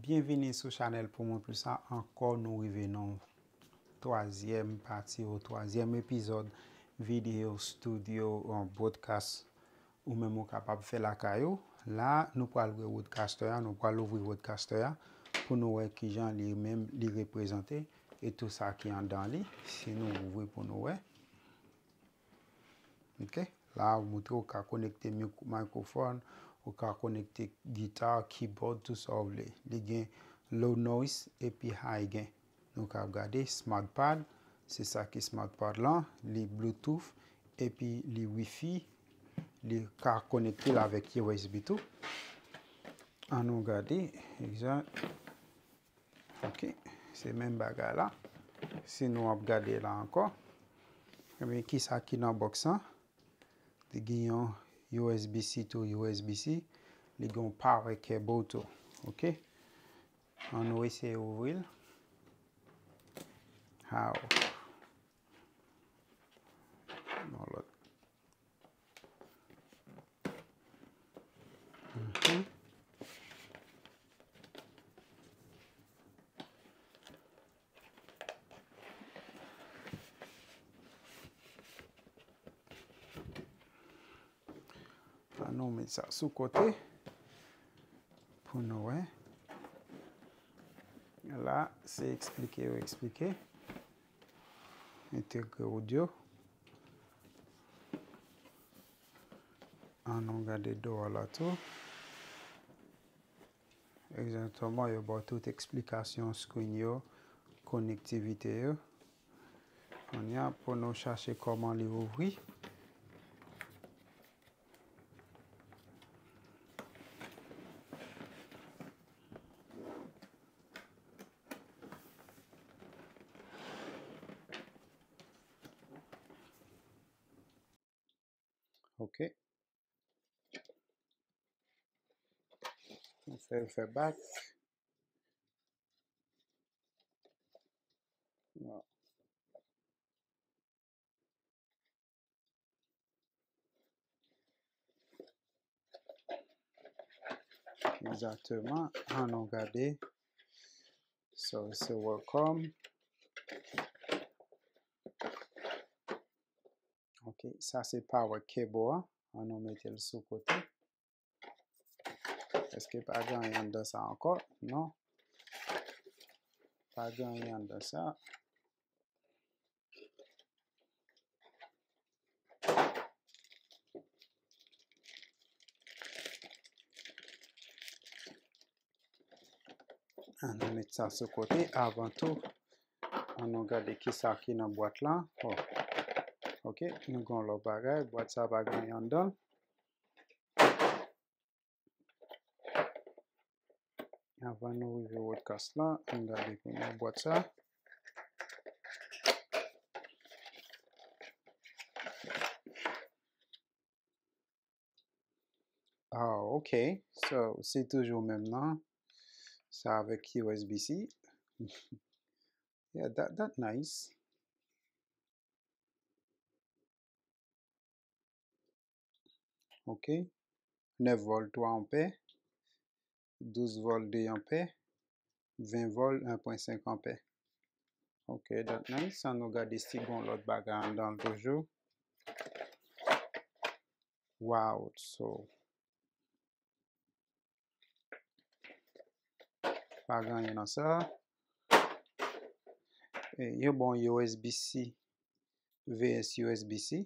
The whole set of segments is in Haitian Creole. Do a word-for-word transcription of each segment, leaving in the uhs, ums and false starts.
Byenvini sou chanèl Pou Mwen Plis la ankò. Nou rive nan twazyèm pati ou twazyèm epizòd Video Studio, yon broadcast ou menm ou kapab fè lakay ou. La, nou pral wè Rodecaster a, nou pral ouvri Rodecaster a pou nou wè kijan li menm li reprezante e tou sa ki anndan li. Si nou ouvri pou nou wè. Ok? La, ou montre ou ka konekte mik-, microphone, ou ka konekte guitar, keyboard, tou sa ou vle. Li gen low noise epi high gain. Nou ka gade smart pad, se sa ki smart pad lan, li Bluetooth, epi li Wi-Fi, li ka konekte l avèk U S B tou. Ann nou gade, egzanp, ok, se menm bagay la. Si nou ap gade la ankò, ebyen, kisa ki nan box lan? Li gen yon U S B C to U S B C, li gen yon power cable tou, ok? Ann nou eseye ouvri l. How? Yon lòt. Mhm. Ann nou met sa sou kote pou nou wè. La, se eksplike yo eksplike. Entegre odyo. Ann nou gade dwòl la tou. Egzakteman, yo ba w tout eksplikasyon screen yo, konektivite yo. Kounye a, pou nou chache kòman li ouvri. Ok. Nou fè l fè back. Bon. Egzakteman. Ann nou gade. So, se welcome. Ok, sa se power cable an. Ann nou mete l sou kote. Èske pa gen anyen anndan sa ankò? Non. Pa gen anyen anndan sa. Ann nou met sa sou kote. Avan tou, ann nou gade kisa ki nan bwat la. Oh. Ok, nou gen yon lòt bagay. Bwat sa pa gen anyen anndan. Avan nou rive Rodecaster la, ann gade kounye a bwat sa. Ah, ok. So, se toujou menm nan. Sa avèk U S B C. Yeah, that, that nice. Ok. Nèf vòl twa anpè, douz vòl de anpè, ven vòl en pwen senk anpè. Ok, that nice. Ann nou gade si gen lòt bagay anndan l toujou. Wow, so. Pa gen anyen nan sa. E, yo ba w U S B C V S U S B C.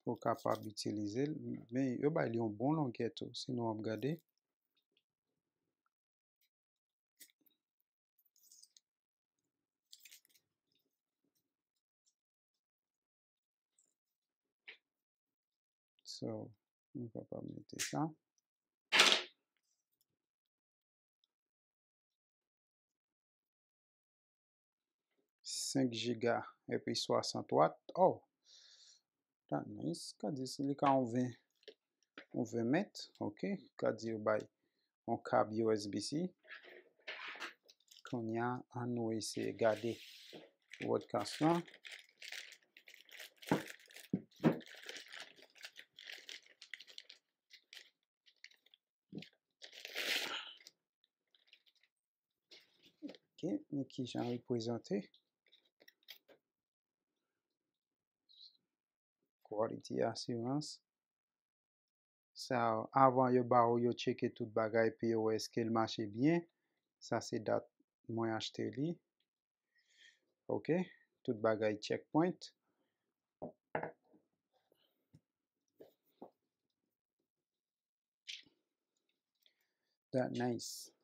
Pou w kapab itilize l. Men yo bay li yon bon longè tou, si nou ap gade. So, nou kapab mete sa. Senk giga epi swasant wat. Oh, that nice. Ka di li ka yon ven, yon ven mèt. Ok, ka di yo bay yon kab U S B C. Kounye a, ann nou eseye gade Rodecaster lan. Ok, men kijan li prezante. Quality assurance. Sa, avan yo ba ou, yo tcheke tout bagay pou yo wè èske l mache byen. Sa se dat mwen achte li. Ok, tout bagay checkpoint. That nice.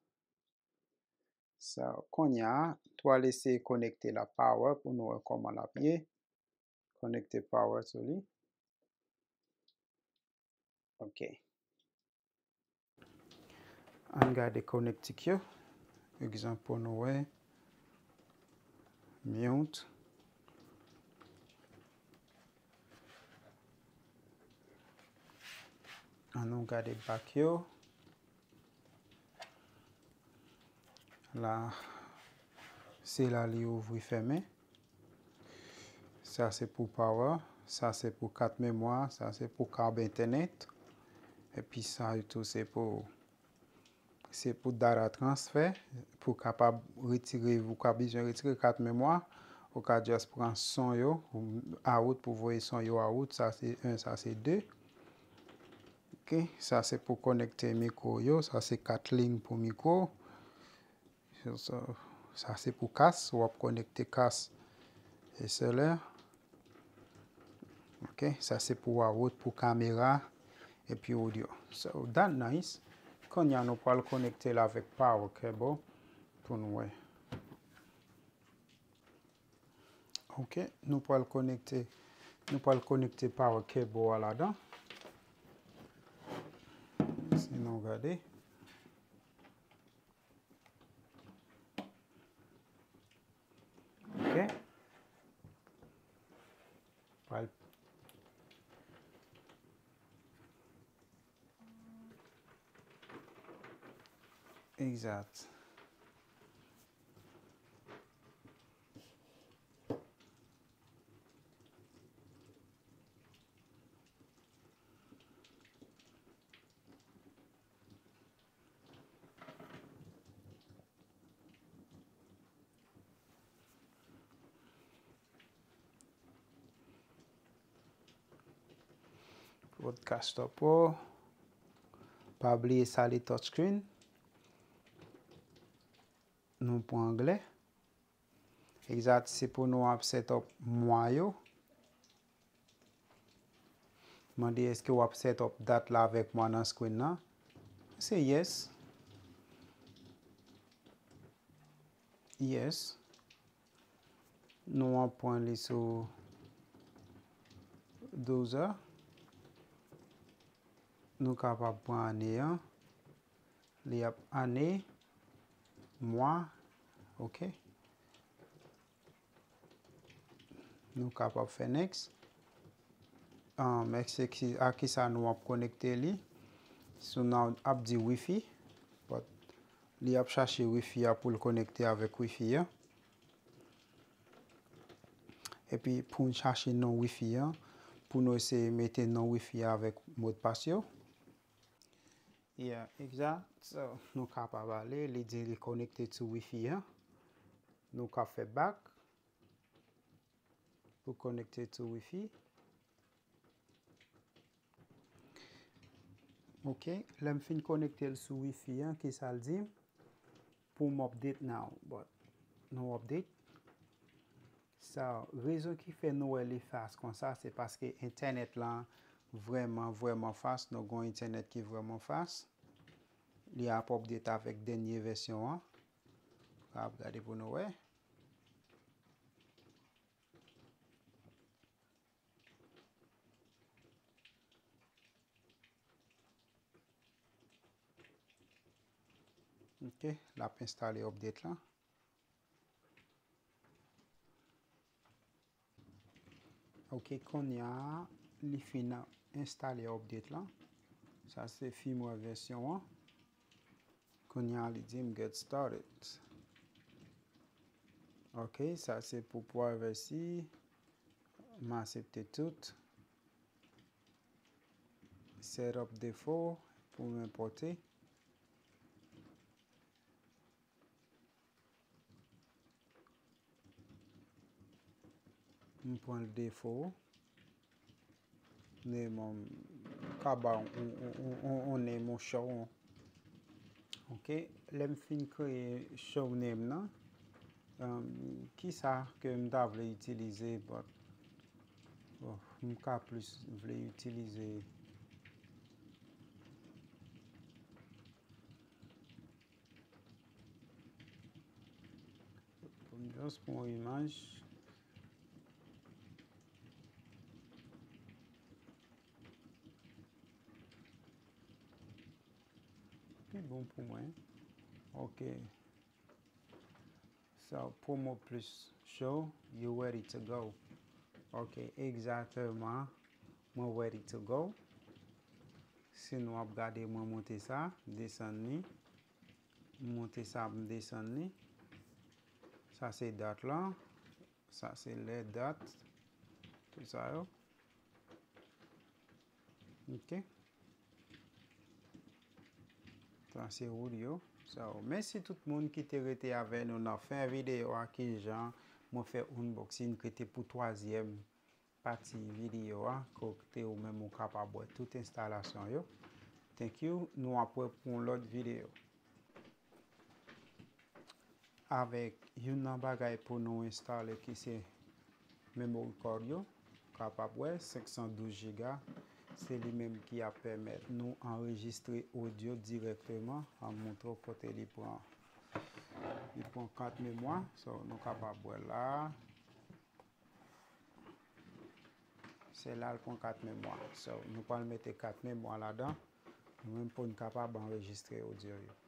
So, kounye a, n pral eseye konekte la power pou nou wè kòman l ap ye. Konekte power sou li. Ok. Ann gade konektik yo. Egzanp pou nou wè. Mute. Ann nou gade back yo. La, se la li ouvri fèmen. Sa se pou power, sa se pou kat memwa, sa se pou kab entènèt. Epi sa yo tou se pou, se pou data transfer, pou kapab retire, ou ka bezwen retire kat memwa, ou ka just pran son yo, out pou voye son yo out, sa se en, sa se de. Ok, sa se pou konekte mikwo yo, sa se kat liy pou mikwo. So, so, sa se pou kas, w ap konekte kas S L R. Ok, sa se pou out, pou kamera, epi audio. So, that nice. Kounye a nou pral konekte l avèk power cable pou nou wè. Ok, nou pral konekte, nou pral konekte power cable a ladan. Si nou gade. Ok. Pral. Egzat. Broadcaster Pro. Pa bliye sa li touchscreen. Nou pran anglè. Egzat, se pou nou ap set up mwa yo. Mande èske w ap set up dat la avèk mwa nan screen nan. Se yes. Yes. Nou ap pran li sou doze. Nou kapab pran ane an. Li ap ane, mwa, ok. Nou kapab fè next. Um, èske ki, a kisa nou ap konekte li? Sou nan ap di wifi, but li ap chache wifi a pou l konekte avèk wifi a. Epi pou n chache non wifi a, pou nou eseye mete non wifi a avèk modpas yo. Yeah, exact. So, nou kapab ale, li di li connected to wifi an. Nou ka fè back pou connected to wifi. Ok, lè m fin konekte l sou wifi an, kisa l di m? Pou m update now, but nou update. Sa, rezon ki fè nou wè li fast konsa, se paske entènèt lan vrèman, vrèman fast. Nou gon entènèt ki vrèman fast. Li ap update avèk dènye vèsyon an. Ap gade pou nou wè. Ok, l ap enstale update lan. Ok, kounye a, li fin enstale update lan. Sa se firmware vèsyon an. Kounye a, li di m get started. Ok, sa se pou privacy. M aksepte tout. Setup default pou m enpòte. M pran l defo. Name, um, ka ba yon, yon, yon, yon, yon name, yon show. Ok, lè m fin kreye show name nan, um, kisa ke m ta vle itilize, but, bon, m ka plis vle itilize Pou m just pran yon imaj. Pi bon pou mwen. Ok. So, promo plus show, you ready to go. Ok, egzakteman. Mwen ready to go. Si nou ap gade, mwen monte sa, m desann li. M monte sa, m desann li. Sa se dat lan. Sa se lè, dat. Tout sa yo. Ok. Sa se wood yo. So, mèsi tout moun ki te rete avè nou nan fen videyo a, kijan mwen fè unboxing ki te pou twazyèm pati videyo a, kote ou menm ou kapab wè tout enstalasyon yo. Thank you. Nou ap wè pou yon lòt videyo. Avèk youn nan bagay pou nou enstale ki se memory card yo, kapab wè senk san douz giga, se li menm ki ap pèmèt nou anrejistre odyo dirèkteman. An montre w kote li pran, li pran kat memwa, so nou kapab wè la. Se la l pran kat memwa. So, nou pral mete kat memwa ladan. Nou menm pou n kapab anrejistre odyo yo.